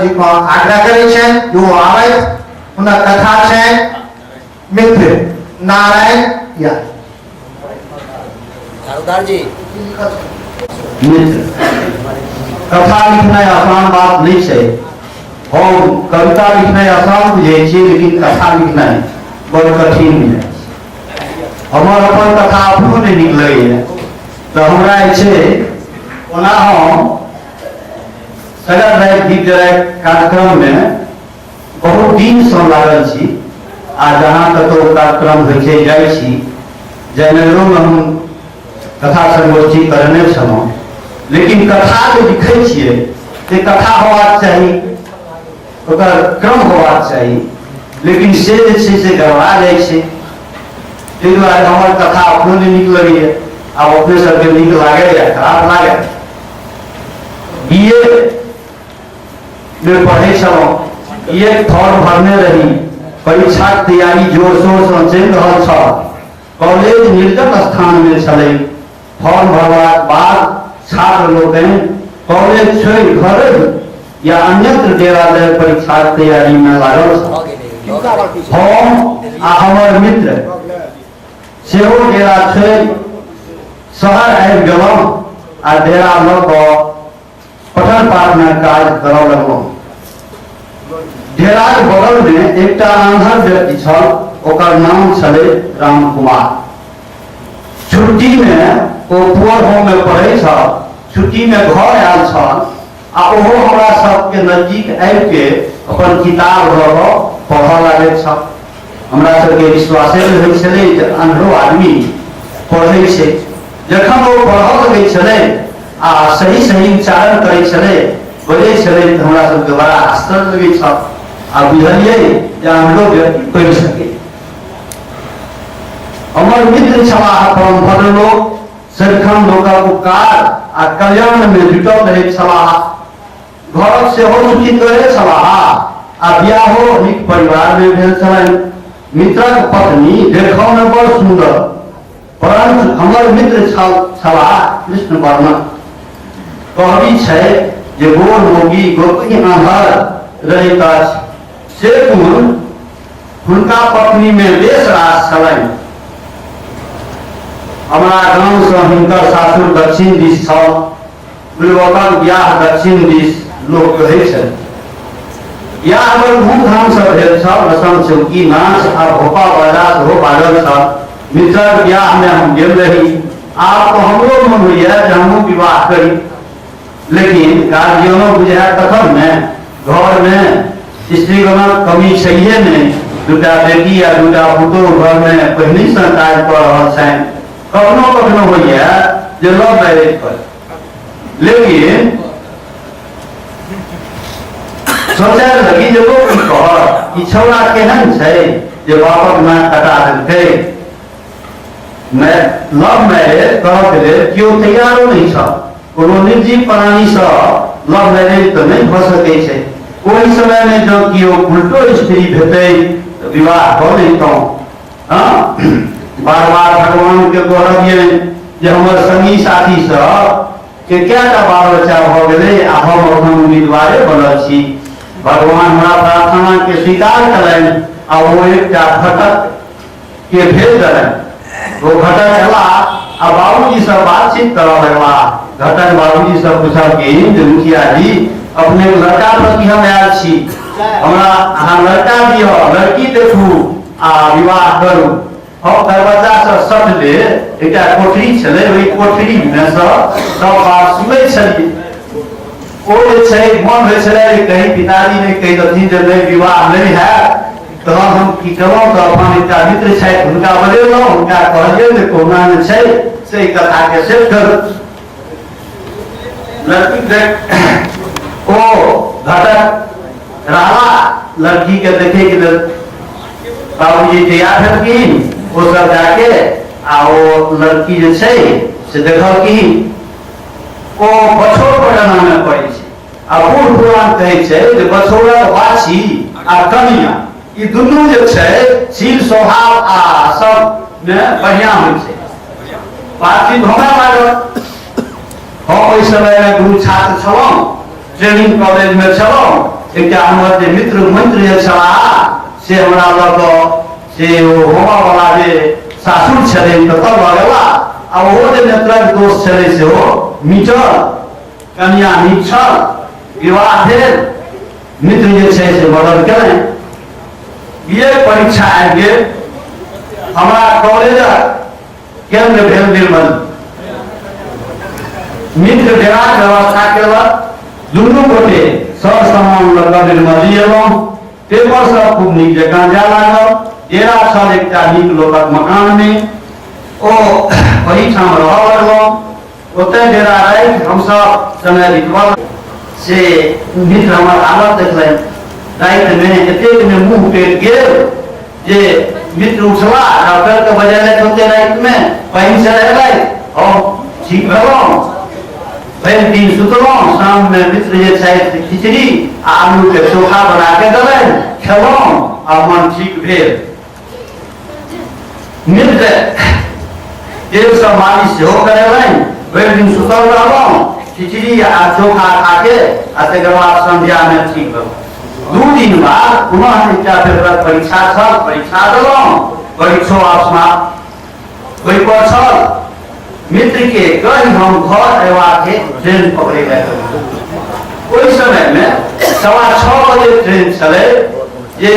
यादव जी को आग्रह करै छनि जे ओ आबथि। हुनक कथा छनि मित्र नारायण यादव। जी मित्र कथा लिखनाइ आसान बात नहीं छै। हम कविता लिखनाइ आसान बुझै छियै, लेकिन कथा लिखनाइ बड़ कठिन बुझाइ छै। हमर अपन कथा अपनो नहि नीक लगैए, तऽ हमरा जे छै ओना हम सगर राति दीप जराय कार्यक्रममे बहुत दिनसँ लागल छी आ जहाँ कतहु कार्यक्रम होइ छै जाइ छी। जयनगरोमे हम कथा संगोष्ठी करने छलहुँ, लेकिन कथा जे लिखै छियै से कथा होबाक चाही, ओकर क्रम होबाक चाही, लेकिन से जे छै से गड़बड़ा जाइ छै। ताहि दुआरे हमर कथा अपनो नहि नीक लगैए। आब अपने सबके नीक लागै या खराब लागै। बी ए मे पढ़ै छलहुँ, एक फॉर्म भरने रही, परीक्षाक तैयारी जोर शोरसँ चलि रहल छल। कॉलेज निर्जन स्थानमे छलै। फॉर्म भरबाक बाद छात्र लोकनि कॉलेज छोड़ि घर या अन्यत्र डेरा दए परीक्षाक तैयारीमे लागल छल। हम आ हमर मित्र सेहो डेरा छोड़ि शहर आबि गेलहुँ आ डेरा लऽ कऽ पठन पाठनक काज करऽ लगलहुँ। डेराक बगलमे एकटा आन्हर व्यक्ति छल, ओकर नाम छलै राम कुमार। छुट्टीमे ओ पुअर होममे पढ़ै छल। छुट्टीमे घर आयल छल आ ओहो हमरा सबके नजदीक आबिके अपन किताब लऽ कऽ पढ़ऽ लागैत छल। हमरा सबके विश्वासे नहि होइ छलै जे अन्हरो आदमी पढ़ै छै। जखन ओ पढ़ऽ लगै छलै आ सही सही उच्चारण करै छलै, बजै छलै, तऽ हमरा सबके बड़ा आश्चर्य लगै छल आ बुझलियै जे अन्हरो व्यक्ति पढ़ि सकै। हमर मित्र छलाह परम भद्रलोक, सदिखन लोकक उपकार आ कल्याणमे जुटल रहैत छलाह। घरक सेहो सुखी करै छलाह आ बियाहो नीक परिवारमे भेल छलनि। मित्रक पत्नी देखऽमे बड़ सुन्दर, परंच हमर मित्र छलाह कृष्ण वर्णक। कहबी छै जे गोर मोगी गोपी आन्हर रहैत अछि, से गुण हुनका पत्नीमे बेस रास छलनि। हमरा गामसँ हिनकर सासुर दक्षिण दिस छल। बुढ़बकक बियाह दक्षिण दिस लोक कहै छै। बियाह बड़ धूमधामसँ भेल छल। रसम चौकी नाच आ भोपा बाजा सेहो बाजल छल। मित्रक बियाहमे हम गेल रही। आब तऽ हमरो मन होइए जे हमहूँ विवाह करी, लेकिन गार्जियनो बुझाए तखन ने। घरमे स्त्रीगणक कमी छैहे नहि। दूटा बेटी आ दूटा पुतोहु घरमे पहिनहिसँ काज कऽ रहल छनि। कखनो कखनो होइए जे लव मैरेज करी, लेकिन सोचय लगी जे लोक की कहत, ई छौड़ा केहन छै जे बापक नाक कटा देलकै। लव मैरेज करऽके लेल केओ तैयारो नहि छल। कोनो निर्जीव प्राणीसँ लव मैरेज तऽ नहि भऽ सकै छै। ओहि समयमे जँ केओ उल्टो स्त्री भेटै तऽ विवाह कऽ लैतहुँ। हँ, बार बार भगवानके गोहरबियनि जे हमर संगी साथी सब के कएटा बाल बच्चा भऽ गेलै आ हम एखन उम्मीदवारे बनल छी। भगवान हमरा प्रार्थनाके स्वीकार कयलनि आ ओ एकटा घटक के भेज देलनि। ओ घटक अयला आ बाबूजीसँ बातचीत करऽ लगला। घटक बाबूजीसँ पुछलखिन जे मुखिया जी, अपने लड़का प्रति हम आयल छी, हमरा अहाँ लड़का दिअ, लड़की देखू आ विवाह करू। हम दरवाजासँ सटले एकटा कोठरी छलै, ओहि कोठरीमे सँ सब बात सुनै छलियै। ओ जे छै मन होइ छलै जे कहीं पिताजी नहि कहि देथिन जे नहि विवाह नहि हैत। तहन हम की केलहुँ तऽ अपन एकटा मित्र छथि, हुनका बजेलहुँ। हुनका कहलियनि जे कहुना जे छै से ई कथाके सेट करू। लड़की देख ओ घटक रहला। लड़की के देखे के लेल बाबूजी तैयार भेलखिन। ओ सब जाके आ ओ लड़की जे छै से देखलखिन। ओ बछौर पटनामे पड़ै छै आ बूढ़ पुरान कहै छै जे बछौरक बाछी आ कनिया ई दुनू जे छै शील स्वभाव आ सब मे बढ़िया होइ छै। बातचीत होमय लागल। हम ओहि समयमे गुरु छात्र छलहुँ, ट्रेनिंग कॉलेजमे छलहुँ। एकटा हमर जे मित्र मंत्र जे छलाह से हमरा लऽ कऽ से ओ होमऽवला जे सासुर छलै ततऽ लऽ गेला। आ ओहो जे नेत्रक दोष छलै सेहो मिटल, कनिया नीक छल, विवाह भेल, मित्र जे छै से मदद केलनि। बी ए परीक्षा आबि गेल, हमरा कॉलेजक केंद्र भेल निर्मल। मित्र डेराक व्यवस्था केलक, दुनू गोटे सब सामान लऽ कऽ निर्मली एलहुँ। पेपर सब खूब नीक जकाँ जाय लागल। डेरा छल एकटा नीक लोकक मकानमे, ओ ओहिठाम रहऽ लगलहुँ। ओतय डेरा राखि हमसब समय बितबऽ। से मित्र हमर हालत देखलनि, रातिमे एतेक ने मुँह पेट गेल जे मित्र उठला, डॉक्टरके बजेलथि। ओते रातिमे पानि चढ़ेलथि, हम ठीक भेलहुँ। भरि दिन सुतलहुँ। शाममे मित्र जे छथि खिचड़ी आ आलूके चोखा बनाके देलनि, खेलहुँ आ मन ठीक भेल। मित्र तेलसँ मालिश सेहो करेलनि। भरि दिन सुतल रहलहुँ, खिचड़ी आ चोखा खाके, आ तकर बाद संध्यामे ठीक भेलहुँ। 2 दिन बाद पुनः एकटा पेपरक परीक्षा छल, परीक्षा देलहुँ, परीक्षो आब समाप्त होइपर छल। मित्रके कहि हम घर अयबाक ट्रेन पकड़ै लए ओहि समयमे 6:15 बजे ट्रेन छलै जे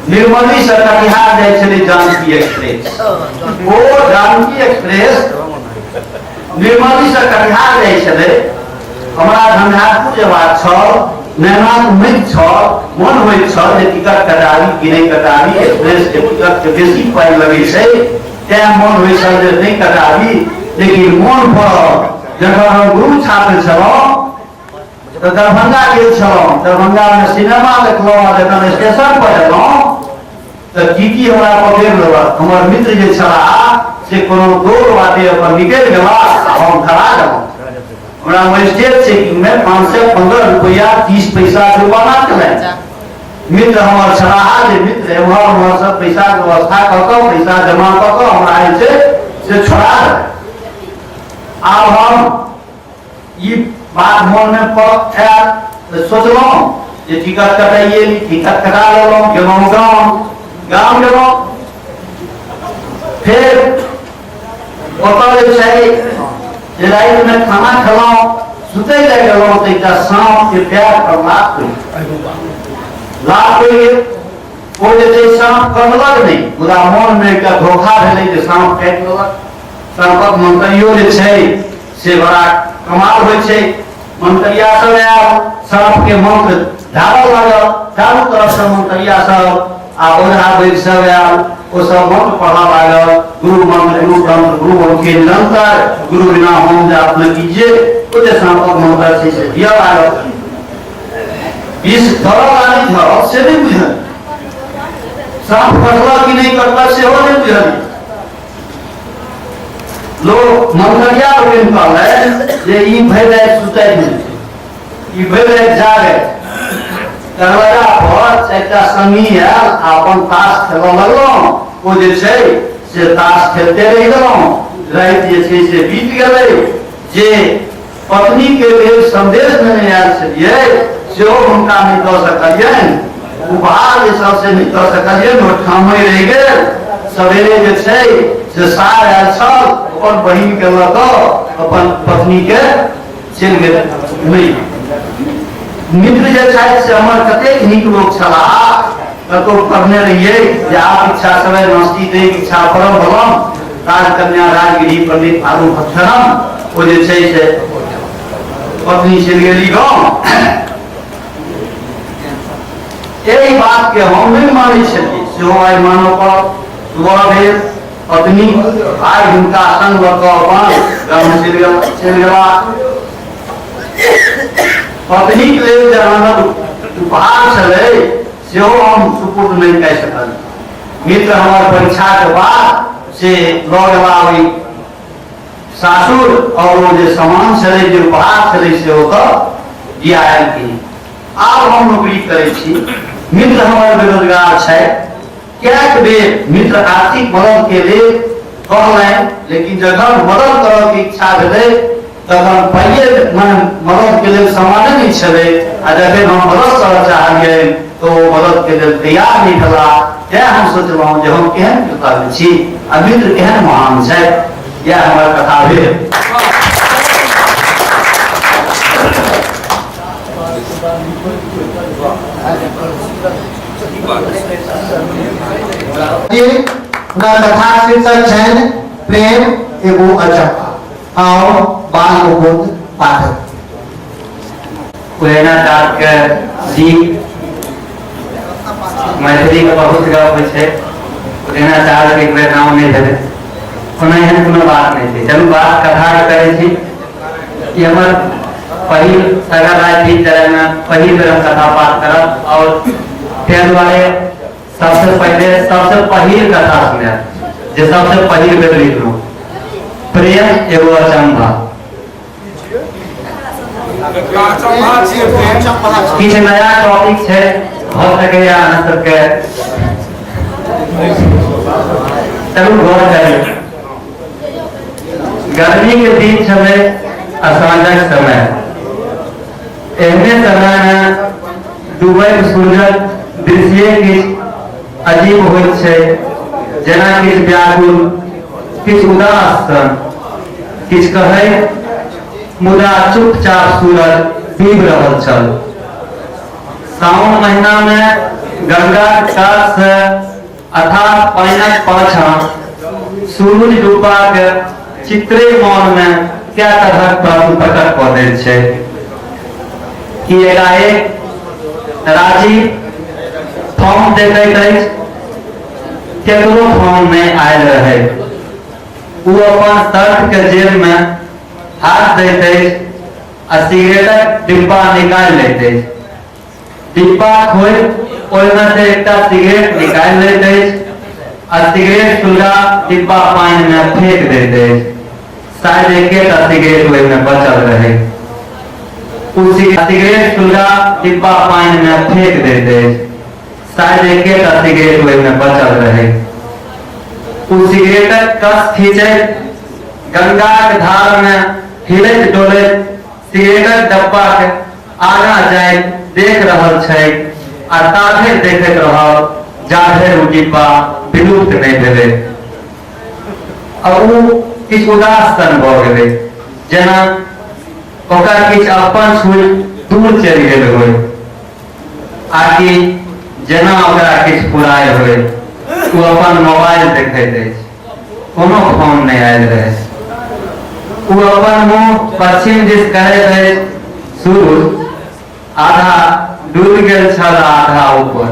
निर्मली से कटिहार जाइ छलै जानकी एक्सप्रेस। ओ जानकी एक्सप्रेस निर्मली से कटिहार जाइ छलै। हमरा झंझारपुर जेबाक छल, नैनाक उम्मीद छल। मन होइत छल जे टिकट कटाबी कि नहि कटाबी, एक्सप्रेस के टिकट के बेसी पाइ लगै छै, तें मन होइत छल जे नहि कटाबी। लेकिन मन पड़ल जखन हम गुरु छात्र छलहुँ तऽ दरभंगा गेल छलहुँ, दरभंगामे सिनेमा देखलहुँ आ जखन स्टेशन पर एलहुँ तऽ टीटी हमरा पकड़ि लेलक। हमर मित्र जे छलाह से कोनो दौड़ बाटे अपन निकलि गेला आ हम धरा गेलहुँ। हमरा मजिस्ट्रेट चेकिंगमे 515 रुपैआ 30 पैसा जुर्माना केलनि। मित्र हमर छलाह जे मित्र एम्हर ओम्हर सब पैसाके व्यवस्था कऽ कऽ पैसा जमा कऽ कऽ हमरा जे छै से छोड़ा देलनि। आब हम ई बात मनमे आयल तऽ सोचलहुँ जे टिकट कटाइए ली। टिकट कटा लेलहुँ, गेलहुँ गाम। गाम गेलहुँ, फेर ओतऽ जे छै जे रातिमे खाना खेलहुँ, सुतै लए गेलहुँ तऽ एकटा साँपके पैर पर लात पड़ि लात पड़ि गेल। ओ जे छै साँप कटलक नहि, मुदा मनमे एकटा धोखा भेलै जे साँप काटि लेलक। साँपक मंतरियो जे छै से बड़ा कमाल होइ छै। मंतरिया सब आयल, साँपके मंत्र झाड़ऽ लागल। चारू तरफसँ मंतरिया सब आ ओझा वैद्य सब आयल, ओ सब मंत्र पढ़ऽ लागल। गुरु मंत्र, गुरु तंत्र, गुरु के निरंतर, गुरु बिना होम जाप न कीजिए। ओ जे साँपक मंत्र छै से दिअ लागल। विष धरल आ नहि धरल से नहि बुझल, साँप कटलक कि नहि कटलक सेहो नहि बुझल। लोक मंतरिया लोकनि कहलनि जे ई भरि राति सुतैत नहि छै, ई भरि राति जागैत। दरवाजा पर 4टा संगी आयल आ अपन ताश खेलऽ लगलहुँ। ओ जे छै से ताश खेलते रहि गेलहुँ। राति जे छै से बीत गेलै। जे पत्नीके लेल संदेश लेने आयल छलियै सेहो हुनका नहि दऽ सकलियनि, उपहार जे सब से नहि दऽ सकलियनि, ओ ठामे रहि गेल। सवेरे जे छै से सार आयल छल, अपन बहिनके लऽ कऽ अपन पत्नीके चलि गेल। नहि मित्र जे छथि से हमर कतेक नीक लोक छलाह। कतहु पढ़ने रहियै जे आप इच्छा समय नास्ति दैव इच्छा परम बलम राजकन्या राजगिरी पंडित भालू भक्षणम। ओ जे छै से पत्नी चलि गेली गाँव। एहि बात के हम नहि मानै छलियै, सेहो आइ मानऽ पड़ल। सुबह भेल, पत्नी आइ हुनका संग लऽ कऽ अपन गाम चलि गेला। पत्नीक लेल जे आनल उपहार छलै सेहो हम सुपुर्द नहि कऽ सकल। मित्र हमर परीक्षाके बाद से लऽ गेला ओहि सासुर और ओ जे सामान छलै, जे उपहार छलै से ओतऽ दिया आयल। आब हम नौकरी करै छी, मित्र हमर बेरोजगार छथि। कएक बेर मित्र आर्थिक मदद के लेल कहलनि, लेकिन जखन मदद करऽ के इच्छा भेलै तखन पाइए मने मददके लेल सामाने नहि छलै आ जखन हम मदद करऽ चाहलियै तऽ ओ मददके लेल तैयार नहि भेलाह। तेँ हम सोचलहुँ जे हम केहन कृतज्ञ छी आ मित्र केहन महान छथि। इएह हमर कथा भेल। जी हुनकर कथा शीर्षक छनि प्रेम एगो अचंभा। आओ बाल मुकुंद पाठक। पुरैना दास के जी मैथिली के बहुत गप होइ छै, पुरैना दास के एक बेर नाम नहि भेलै, ओना एहन कोनो बात नहि छै। चलू बात कथा के करै छी। ई हमर पहिल सगर राति दीप जरायमे पहिल बेर हम कथा पाठ करब और ताहि दुआरे सबसे पहिले सबसे पहिल कथा सुनायब जे सबसे पहिल बेर लिखलहुँ, प्रेम एगो अचंभा। किछु नया टॉपिक छै, भऽ सकैए अहाँ सबके। चलू गौर करी। गर्मी के दिन छलै आ साँझक समय। एहने समय में डूबैत सूरजक दृश्य किछु अजीब होइत छै, जेना किछु व्याकुल, किछु उदास सन, किछु कहैत, मुदा चुपचाप सूरज डूबि रहल छल। सावन महीना में गंगा के कात से अथाह पानिक पाछाँ सूरज डूबा के चित्रे मन में क्या तरहक प्रश्न प्रकट कऽ दैत छै कि एकाएक राजीव फोन देखैत अछि, केकरो फोन नहि आयल रहै। ओ अपन शर्ट के जेब में हाथ दैत अछि आ सिगरेटक डिब्बा निकालि लैत अछि। डिब्बा खोलि ओहिमे से एकटा सिगरेट निकालि लैत अछि आ सिगरेट सुलगा डिब्बा पानि में फेंक दैत अछि। शायद एकेटा सिगरेट ओहिमे बचल रहै। ओ सिगरेट सुलगा डिब्बा पानि में फेंक दैत अछि। शायद एकेटा सिगरेट ओहिमे बचल रहै। ओ सिगरेटक कस खींचैत गंगाक धार में हिलैत डोलैत सिगरेटक डब्बा के आगाँ जाइत देख रहल छैक आ ताधरि देखैत रहल जाधरि ओ डिब्बा विलुप्त नहि भेलै। आ ओ किछु उदास सन भऽ गेलै, जेना ओकरा किछु अपन छुटि दूर चलि गेल होय, आकि जेना ओकरा किछु फुरायल होय। ओ अपन मोबाइल देखैत अछि, कोनो फोन नहि आयल रहै। ओ अपन मुँह पश्चिम दिस करैत अछि। सूरज आधा डूबि गेल छल, आधा ऊपर।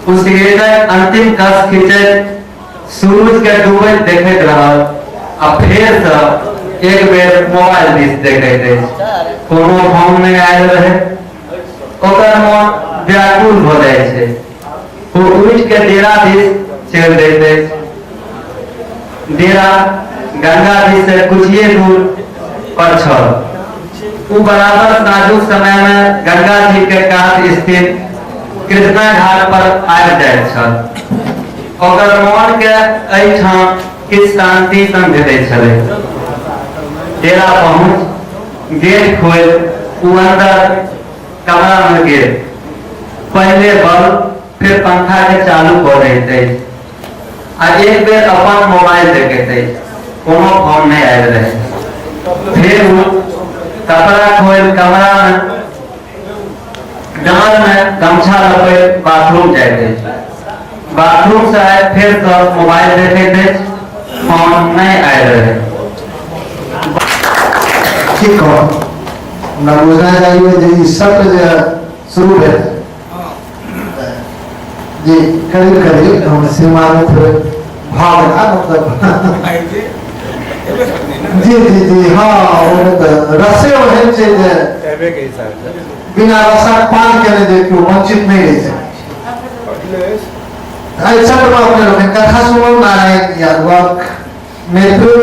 ओ सिगरेटक अंतिम कस खींचैत सूरज के डूबैत देखैत रहल आ फेर से एक बेर मोबाइल दिस देखैत अछि, कोनो फोन नहि आयल रहै। ओकर मन व्याकुल भऽ जाइ छै। ओ उठि के डेरा दिस चलि दैत अछि। डेरा गंगा दिस से कुछिए दूर पर छल। ओ बराबर साँझुक समय में गंगा जी के कात स्थित कृष्णा घाट पर आबि जाइत छल। ओकर मन के एहिठाम किछु शांति सन भेटैत छलै। डेरा पहुँच गेट खोलि ओ अंदर कमरा में गेल। पहिले बल्ब फिर पंखा के चालू कऽ दैत अछि आ एक बेर अपन मोबाइल देखैत अछि, कोनो फोन नहि आयल रहै। फिर ओ कपड़ा खोलि कमरा में डाँड़ में गमछा लपेट बाथरूम जाइत अछि। बाथरूम से आबि फेर से मोबाइल देखैत अछि, फोन नहि आयल रहै। ठीक कहब, हमरा बुझना चाहिए जे ई सत्र जे शुरू भेल जी करीब करीब हम श्रीमान थोड़े भऽ गेला, मतलब जी जी जी हाँ, ओहिमे तऽ रसे ओहन छै जे बिना रसक पान केने जे केओ वंचित नहि रहि सकै। एहि सत्रमे अपने लोकनि कथा सुनू। नारायण यादवक नेतृत्व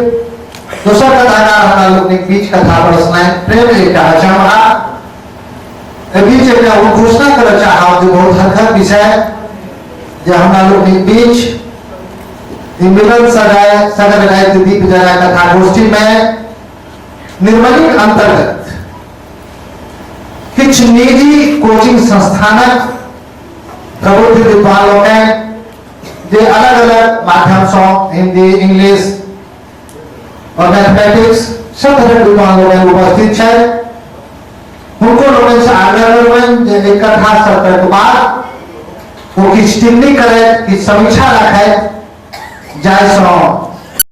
दोसर कथाकार हमरा लोकनिक बीच कथा परसनाइ प्रेम एकटा अचंभा। एहि बीच एकटा उद्घोषणा करऽ चाहब जे बहुत हरखक विषय जे हमरा लोकनिक बीच ई मिलन सजाय सगर राति दीप जरा कथा गोष्ठी में निर्मलीक अन्तर्गत किछु निजी कोचिंग संस्थानक प्रबुद्ध विद्वान लोकनि जे अलग अलग माध्यमसँ हिंदी, इंग्लिश और मैथमेटिक्स सब तरहक विद्वान लोकनि उपस्थित छथि, हुनको लोकनिसँ आग्रह करबनि जे एहि कथा सत्रक बाद ओ किछु टिप्पणी करथि, किछु समीक्षा राखथि, जाहिसँ